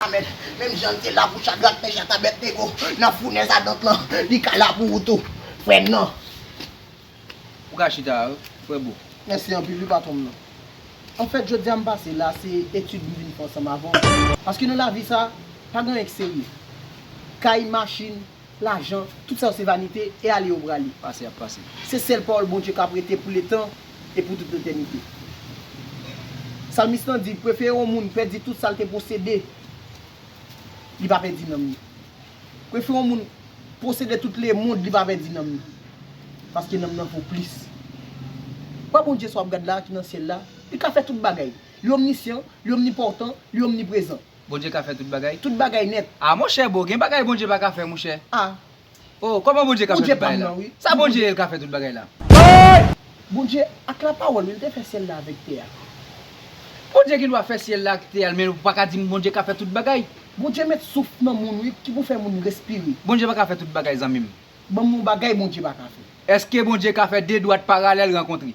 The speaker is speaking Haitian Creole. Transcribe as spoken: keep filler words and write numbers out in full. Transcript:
Amèn. Menm jan l te la pou Chadrak, Mèchak, Abèdnego nan founèz adant lan, li ka la pou ou tou, frè m nan. Ou ka chita, frè Bo. Mèsi anpil wi patwon m nan. Anfèt, jodi a m pase la, se etid m vin fè ansanm avè w. Paske nan lavi sa, pa gen anyen k serye. Kay, machin, lajan, tout sa yo se vanite e ale yo prale. Pase ap pase. Se sèl pawòl Bondye k ap rete pou letan e pou tout letènite. Salmis lan di, prefere yon moun pèdi tout sa l te posede, li pa pèdi nanm li. Prefere yon moun posede tout lemonn, li pa pèdi nanm li. Paske nanm nan vo plis. Papa Bondye sa w ap gad la ki nan syèl la, li ka fè tout bagay. Li omnisyan, li omnipòtan, li omniprezan. Bondye ka fè tout bagay. Tout bagay nèt. A monchè Bo, gen bagay Bondye pa ka fè monchè. A. Oh, kòman Bondye ka fè Bondye tout bagay pa m la? Nan, wi. Sa Bondye ka fè tout bagay la? Bondye ak lapawòl, wi, li te fè syèl la avèk tè a. Bondye gen dwa fè syèl la ak tè a, men ou pa ka di m Bondye ka fè tout bagay. Bondye met souf nan moun, wi, ki pou fè moun respire. Bondye pa ka fè tout bagay, zanmi m. Ban m yon bagay Bondye pa ka fè. Èske Bondye ka fè de dwat paralèl rankontre?